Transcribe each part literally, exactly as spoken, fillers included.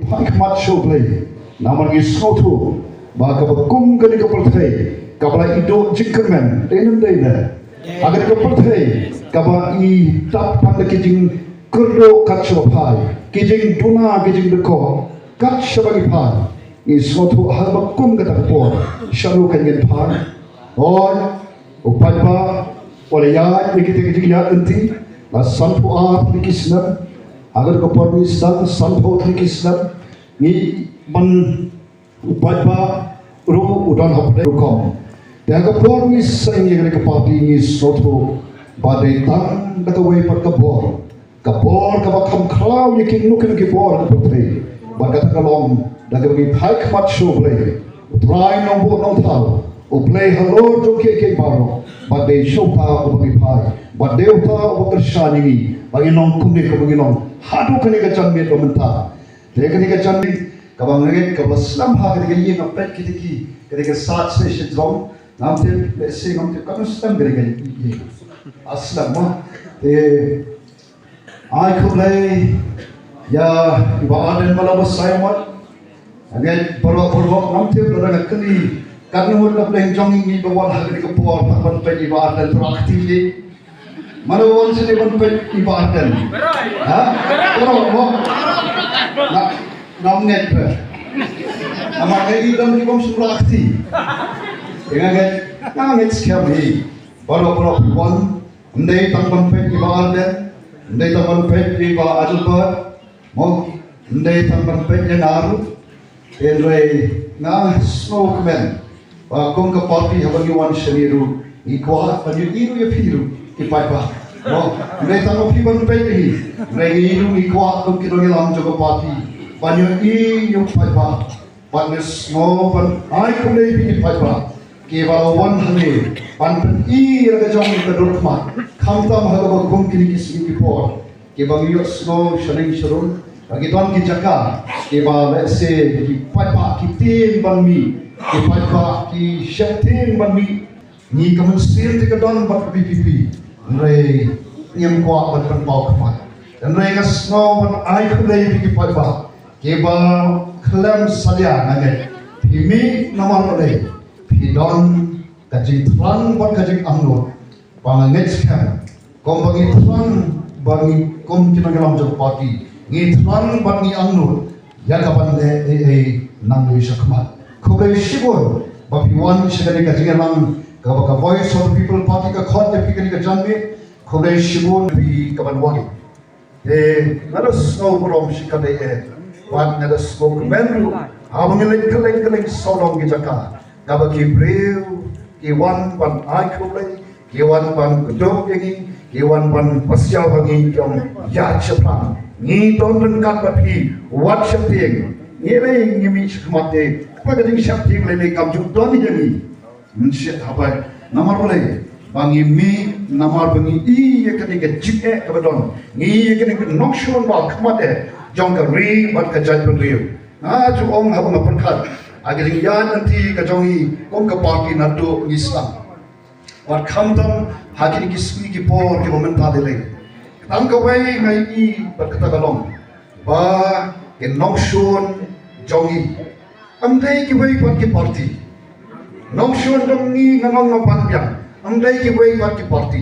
Phai khmat sha U Blei, namar ngi sngewthuh ba kaba kum kane ka pyrthei kaba la iduh jingkyrmen dei ne ym dei ne, ha kane ka pyrthei kaba i tap pat da ki jingkyrduh kat shaba phai, ki jingduna, ki jingdkoh kat shaba ngi phai, ngi sngewthuh ha kaba kum kata ka por shano kan ngin phai. Hooid, u paidbah u la ïaid ïa kita ki jingïaid lynti la sanphew ar tylli ki snem. Ha kata ka por ngi sdang sanphew tylli ki snem. Ngi ban u paidbah ruh u don hapdeng rukom. Te ha ka por ngi seng ïa kane ka party ngi sngewthuh ba dei tang da kawei pat ka bor, ka bor kaba kham khraw ïa kino kino ki bor ha ka pyrthei. Bad kata ka long da kaba ngi phai khmat sha U Blei, U Trai Nongbuh Nongthaw, U Blei halor jong kiei kiei baroh. Bad dei sha uta uba ngi phai, bad dei uta uba kyrshan ïa ngi ba ngin long kumne kumba ngi long haduh kane ka janmiet ba mynta. Te kane ka janmiet kaba nga ngeit kaba la slem ha kane ka ïing, nga peit kine ki, kane ka side station jong, ngam tip, lehse ngam tip katno slem kane ka ïing. A slem mo. Te ai khublei ïa i Bah Ardent Mala Basaiawmoit. Nga ngeit baroh baroh ngam tip lada nga kylli katno ngut na pdeng jong ngi ba wan ha kane ka por tang ban peit i Bah Ardent, tang ba kti hi. Mano wan shane ban peit i Bah Ardent? Ha? Baroh mo. Nga, ngam ngeit ba, namar nga i don ki bym shym rah kti. Nga ngeit, nga ngeit skhem hi. Baroh baroh phi wan, ym dei tang ban peit i Bah Ardent, ym dei tang ban peit i Bah Adelbert, mo, ym dei tang ban peit ïa nga ruh. Hynrei nga sngewkmen ba kum ka party haba ngi wan shane ruh ngi kwah ban ïohi ruh ïa phi ruh ki paidbah. Mo, ym dei tang ba phi ban peit ïa ngi, hynrei ngi ruh ngi kwah kum ki nongïalam jong ka party ban ïohi ïa u paidbah. Bad nga sngew ban ai khublei ïa phi ki paidbah kiba la wan hangne ban pyni ïa la ka jong ka dur khmat, khamtam ha kaba kum kine ki sngi ki por kiba ngi ïohsngew shaneng sharud ba ki don ki jaka kiba lehse ki paidbah ki tieng ban mih, ki paidbah ki sheptieng ban mih. Ngi ka mynsiem te ka don bad ka V P P, hynrei ngim kwah ban pynpaw khmat. Hynrei nga sngew ban ai khublei ïa phi ki paidbah kiba khlem salia, nga ngeit phi mih namar balei? Phi don ka jingthrang bad ka jingangnud ba nga ngeit skhem kumba ngi thrang, ba ngi kum ki nongïalam jong ka party ngi thrang bad ngi angnud ïa ka ban leh ei ei nangne shakhmat. Khublei shibun ba phi wan sha kane ka jingïalang kaba ka Voice of the People Party ka khot ïa phi kane ka janmiet. Khublei shibun ïa phi ka ban wan. Te nga da sngew burom shikatdei eh, bad nga da sngewkmen ruh haba ngi leit kylleng kylleng sawdong ki jaka kaba ki briew ki wan ban ai khublei, ki wan ban kdup ïa ngi, ki wan ban pasiaw ha ngi, ki ong ïaid shaphrang. Ngi don ryngkat bad phi, wat sheptieng. Ngi lei ngi mih shakhmat te, kata ka jingsheptieng lei lei kam ju don ïa ngi. Mynshit haba, namar balei? Ba ngi mih namar ba ngi i ïa kane ka jingeh kaba don, ngi i ïa kane ka nongshun ba khmat eh jong ka ri bad ka jaitbynriew. Nga ju ong haba nga pyrkhat ha ka jingïaid lynti ka jong ngi kum ka party naduh ngi sdang, bad khamtam ha kine ki sngi ki por kiba mynta lei lei. Tang kawei nga i bad kata ka long ba ki nongshun jong ngi ym dei kiwei pat ki party. Nongshun jong ngi, nga ong nga ban biang, ym dei kiwei pat ki party.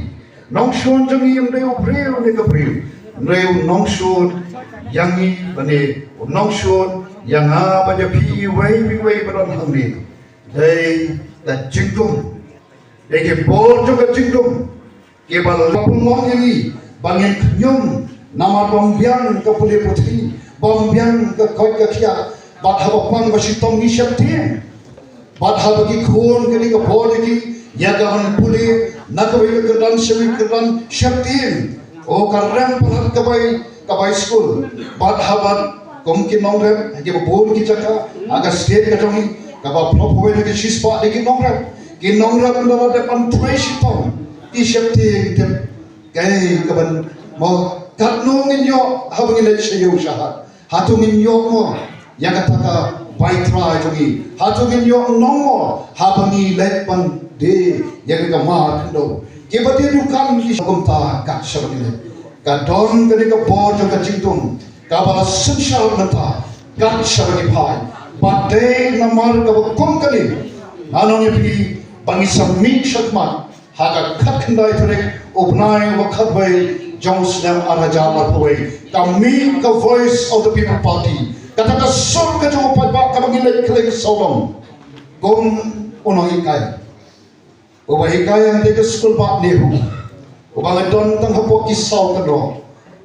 Nongshun jong ngi ym dei u briew ne ka briew, ym dei u nongshun ïa ngi bane u nongshun ïa nga bad ïa phi iwei pa iwei ba don hangne. Dei ka jingdum, dei ki bor jong ka jingdum kiba la pynlong ïa ngi ba ngin khñium namar bym biang ka pule puthi, bym biang ka koit ka khiah, bad haba pang ba shitom ngi sheptieng. Bad haba ki khun kane ka bor ïa ki ïa ka ban pule na kawei ka kyrdan sha kawei ka kyrdan sheptieng. O ka rem palat ka bai, ka bai skul. Bad haba kum ki nongrep ha kiba bun ki jaka ha ka state ka jong ngi, kaba phraphew wei na ka shispah dei ki nongrep. Ki nongrep ynda la dep ban trei shitom ki sheptieng te. Kaei kaban mo, katno ngin ïoh haba ngi leit sha ïew sha hat? Hato ngin ïoh mo ïa kata ka bai trai jong ngi? Hato ngin ïoh nong mo haba ngi leit ban die ïa ka mar khyndew? Kiba die dukan ki kumta kat shaba ngi leit. Ka don kane ka bor jong ka jingdum kaba la synshar mynta. Kat shaba ki phai. Bad dei namar kaba kum kane, nga ong ïa phi ba ngi sa mih shakhmat ha ka khatkhyndai tarik u bnai uba khatwei jong u snem ar hajar arphew wei. Ka mih ka Voice of the People Party, kata ka sur ka jong u paidbah kaba ngi leit khlem sawdong kum u nonghikai uba hikai hangtei ka skul bah NEHU, uba nga don tang hapoh ki saw kynroh.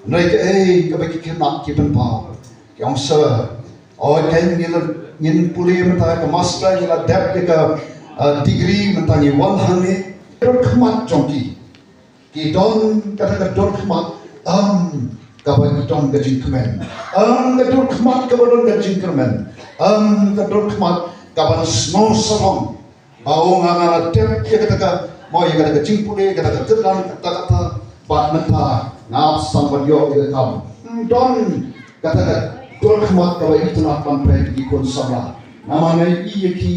Hynrei kaei kaba ki khynnah ki pynpaw, ki ong sir, oi, ngin, ngin pule mynta ka master, ngi la dep ïa ka, uh, degree, mynta ngi wan hangne. Dur khmat jong ki, ki don kata ka dur khmat, um, kaba ki don ka jingkmen, um, ka dur khmat kaba don ka jingkyrmen, um, ka dur khmat kaba sngewsarong. Ba u nga nga la dep ïa kata ka, mo ïa kata ka jingpule, ïa kata ka kyrdan, kata kata, bad mynta nga ap sang ban ïoh ïa ka kam. Don kata ka dur khmat kaba itynnad ban peit ïa ki khun samla. Namar nga ïohi ïa ki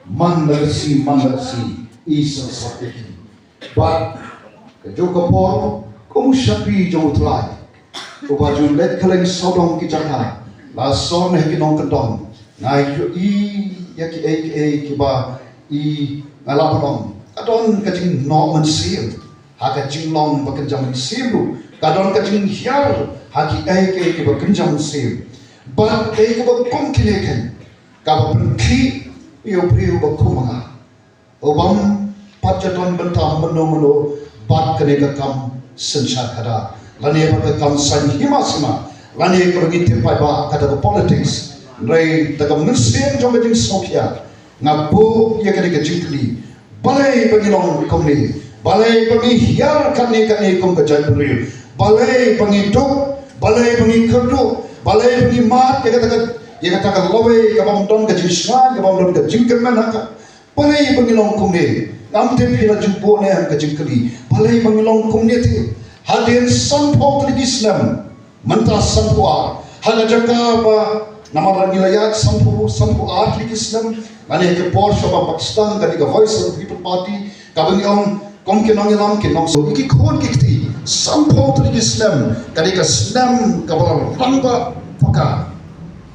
man la ka sngi, man la ka sngi, i sngewsarong ïa ki. Bad ka juh ka por, kum u shakri jong u Trai, uba ju leit khlem sawdong ki jaka, la sawdong ki nongkyndong. Nga ïohi ïa kiei kiei kiba i, nga la pynlong. Ka don ka jingnoh mynsiem ha ka jinglong ba kynja mynsiem ruh. Ka don ka jinghiar ha kiei kiei kiba kynja mynsiem. Bad ei kaba kum kine kein, kaba pynkhih ïa u briew ba kum ma nga, u bym pat ju don bynta mynno mynno bad kane ka kam synshar khadar, lane bad ka kam saiñ hima sima, lane kaba ngi tip paidbah kata ka politics. Hynrei da ka mynsiem jong ka jingsngewkhia, nga buh ïa kane ka jingkylli, balei ba ngi long kumne? Balei ba ngi hiar katne katne kum ka jaitbynriew? Balei ba ngi duk? Balei ba ngi kyrduh? Balei ba ngi mad ïa kata ka, ïa kata ka lawei kabym don ka jingshngaiñ, kabym don ka jingkyrmen ha ka Balei ba ngi long kumne? Ngam tip phi la ju buh ne em ka jingkylli. Balei ba ngi long kumne te? Hadien sanphew tylli ki snem, mynta sanphew ar. Ha ka jaka ba namar ngi la ïaid sanphew, sanphew ar tylli ki snem, lane ka por shaba pat sdang kane ka Voice of the People Party, kaba ngi ong kum ki nongïalam ki nongïalam, ki khun ki kti, sanphew tylli ki snem, kane ka snem kaba la rangbah paka.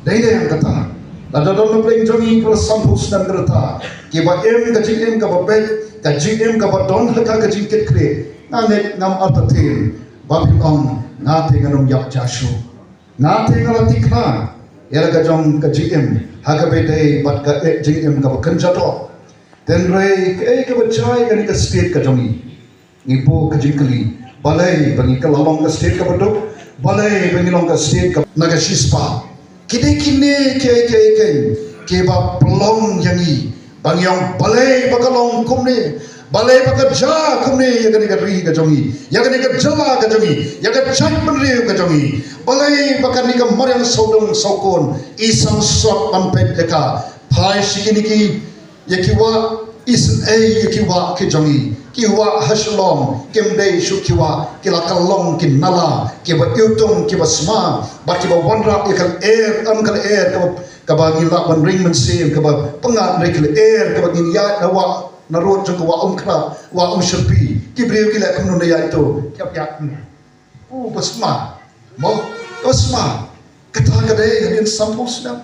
Dei dei ïa kata. Lada don na pdeng jong ngi ka la sanphew snem ka rta, kiba im ka jingim kaba beit, ka jingim kaba don ha ka jingkit khlieh. Nga ngeit ngam artatien ba phin ong nga te ngan ym ïap ja shuh. Nga te nga la thikna ïa la ka jong ka jingim ha kaba dei bad ka, eh, jingim kaba kynja doh. Hynrei kaei kaba jia ïa kane ka state ka jong ngi? Ngi buh ka jingkylli, balei ba ngi ka la long ka state kaba duk? Balei ba ngi long ka state ka na ka shispah? Ki dei kine kiei kiei kiei kiba pynlong ïa ngi ba ngi ong balei ba ka long kumne, balei ba ka jia kumne ïa kane ka ri ka jong ngi, ïa kane ka jylla ka jong ngi, ïa ka jaitbynriew ka jong ngi. Balei ba kane ka mariang sawdong sawkun i sangsot ban peit ïa ka? Phai sha kine ki ïa ki wah isynei, ïa ki wah ki jong ngi, ki wah ha Shillong, kim dei shuh ki wah, ki la kyllong ki nala kiba iwtung, kiba sma, bad kiba wanrah ïa ka lyer, em, ka lyer kaba, kaba ngi lah ban ring mynsiem, kaba pyngngad ïa ka lyer kaba ngin ïaid na wah, na rud jong ka Wah Umkhrah, Wah Umshyrpi. Ki briew ki leh kumno na ïaid to? Ki ïap ïap kumne. U ba sma. Mo, u ba sma. Kata ka dei hadien sanphew snem.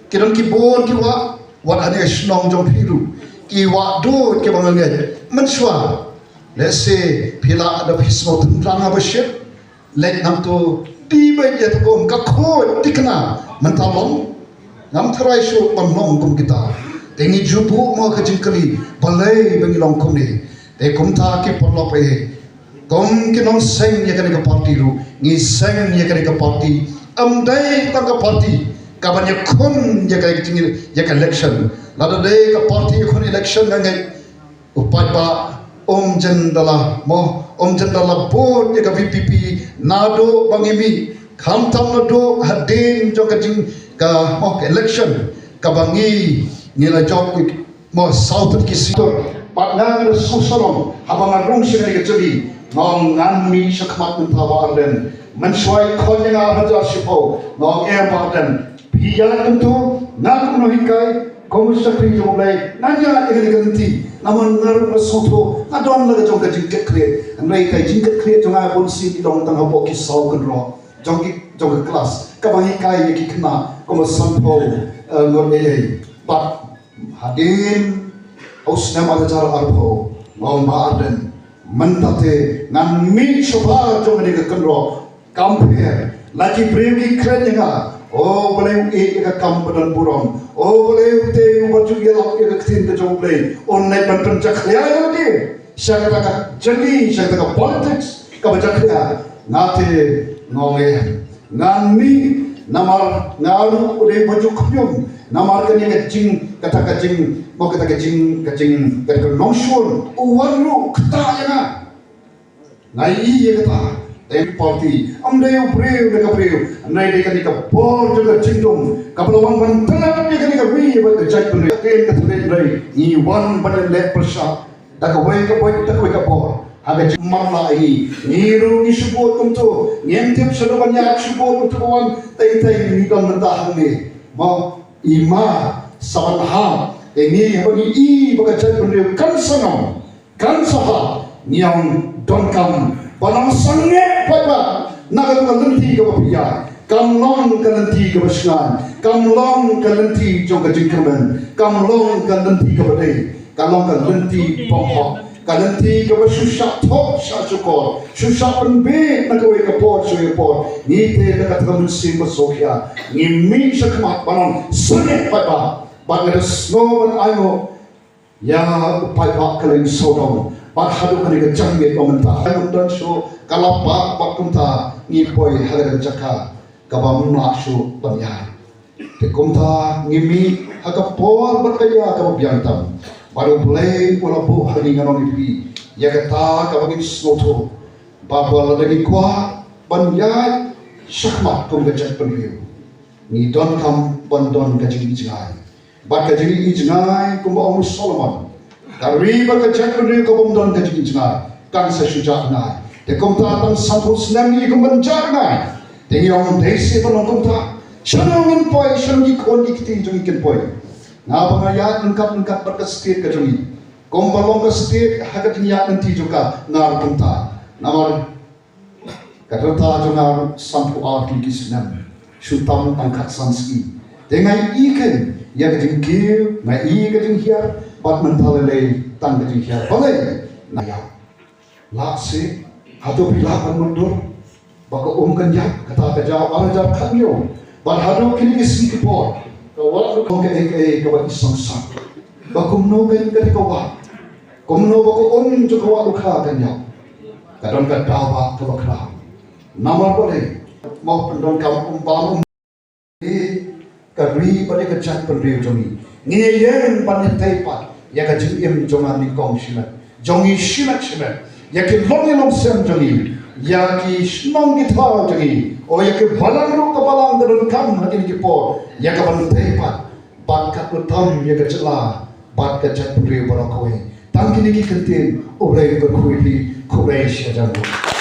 Ki don ki bun ki wah, wat hangne shnong jong phi ruh, ki wah duh kiba nga ngeit. Mynshuwa, lehse phi lah da phi sngewthuh tang haba shit. Leit nangto, dei ba ïa to kum ka khuid thikna mynta long. Ngam tharai shuh ban long kum kita. Te ngi ju buh mo ka jingkylli, balei ba ngi long kumne? Te kumta ki paralok, eh, kum ki nongseng ïa kane ka party ruh, ngi seng ïa kane ka party. Ym dei tang ka party kaban ïakhun ïa ka jing, ïa ka election. Lada dei ka party ïakhun election, nga ngeit u paidbah um jin da la, mo, um jin da la vote ïa ka V P P naduh ba ngi mih, khamtam naduh hadien jong ka jing, ka, mo, ka election kaba ngi, ngi la jop, mo, saw tylli ki seat. Bad nga nga da sngewsarong haba nga rung sha kane ka jaka, nga ong ngan mih shakhmat mynta Bah Ardent. Mynshuwa i khot ïa nga ha ka jaka shiphew, nga ong em Bah Ardent, phi ïaid kumto, nga kum u nonghikai, kum u shakri jong U Blei, ngan ïaid ïa kane ka lynti. Namar nga ruh nga sngewthuh nga don la ka jong ka jingkit khlieh. Hynrei ka jingkit khlieh jong nga bun sien i long tang hapoh ki saw kynroh. jong ki, jong ka klas kaba ngi hikai ïa ki khynnah kumba sanphew, eh, ngut eiei. Bad hadien u snem ar hajar arphew, nga ong Bah Ardent, mynta te ngan mih shabar jong kane ka kynroh. Kam pher, la ki briew ki kren ïa nga, O Blei u ïeit ïa ka kam ba don burom, O Blei u te uba ju ïalap ïa ka ktien ka jong U Blei, un leit ban pynjakhlia ïa lade sha kata ka jingim, sha kata ka politics kaba jakhlia. Nga te nga ong eh, ngan mih, namar nga ruh u dei uba ju khñium, namar kane ka jing, kata ka jing, mo kata ka jing, ka jing, kata ka nongshun u wan ruh ktah ïa nga. Nga ïohi ïa kata, te party, ym dei u briew ne ka briew, hynrei dei kane ka bor jong ka jingdum kaba la wan ban tnat ïa kane ka ri bad ka jaitbynriew. Ka ktien ka tbit hynrei ngi wan ban leh pyrshah da kawei ka bor, da kawei ka bor. Ha ka jingmut la ïa ngi, ngi ruh ngi shu bud kumto, ngim tip shaduh ban ïaid shu bud kumto, ban teng teng ngi don mynta hangne. Mo, i ma, sa ban hap, te ngi haba ngi i ba ka jaitbynriew kan sangam, kan sahap, ngi ong donkam ban ym sangeh paidbah na kata ka lynti kaba phi ïaid. Kam long ka lynti kaba shngaiñ, kam long ka lynti jong ka jingkyrmen, kam long ka lynti kaba dei, ka long ka lynti bymhok, ka lynti kaba shu shah thok shah shukor, shu shah pynbeit na kawei ka por sha kawei ka por. Ngi te da kata ka mynsiem ba sngewkhia ngi mih sha khmat ban ym sangeh paidbah. Bad nga da sngew ban ainguh ïa u paidbah ka leng sawdong bad haduh kane ka janmiet ba mynta. Haduh don shuh ka la pah bad kumta ngi poi ha kane ka jaka kaba ym lah shuh ban ïaid. Te kumta ngi mih ha ka por bad ka ïa kaba biang tam. Bad U Blei u la buh ha ngi, ngan ong ïa phi, ïa kata kaba ngin sngewthuh ba lada ngi kwah ban ïaid shakhmat kum ka jaitbynriew, ngi donkam ban don ka jingïohi jngai. Bad ka jingïohi jngai kumba ong u Solomon, ka ri bad ka jaitbynriew kaba ym don ka jingïohi jngai kan sa shu jah jngai. Te kumta tang sanphew snem ngi kum ban jah jngai. Te ngi ong dei shi ban long kumta. Shano ngin poi, shano ki khun ki kti jong ngi kin poi? Nga ba nga ïaid ryngkat ryngkat bad ka state ka jong ngi, kumba long ka state ha ka jingïaid lynti jong ka, nga ruh kumta. Namar ka rta jong nga ruh sanphew ar tylli ki snem, shu tam tang khatsan sngi. Te nga ïohi kein ïa ka jingkiew, nga ïohi ka jinghiar, bad mynta lei lei tang ka jinghiar. Balei? Nga ïa lah seh, hato phi lah ban mutdur ba ka um kan ïap? Kata ka jaw ar hajar khathynñiew. Bad haduh kine ki sngi ki por, ka Wah Dkhot ka ei ka ei kaba i sngewsih ba kumno kein ka dei ka wah, kumno ba ka um jong ka Wah Dkhot kan ïap. Ka don ka daw ba kaba khraw. Namar balei? Mo pyndonkam um bam um Ka ri bad ïa ka jaitbynriew jong ngi. Ngi ïeng ban ïatei pat ïa ka jingim jong nga nyngkong shimet, jong ngi shimet shimet, ïa ki longïing longsem jong ngi, ïa ki shnong ki thaw jong ngi, o ïa ki balang ruh ka balang ka donkam ha kine ki por ïa ka ban tei pat bad katno tam ïa ka jylla bad ka jaitbynriew baroh kawei. Tang kine ki kyntien, U Blei un kyrkhu ïa phi, khublei shihajar nguh.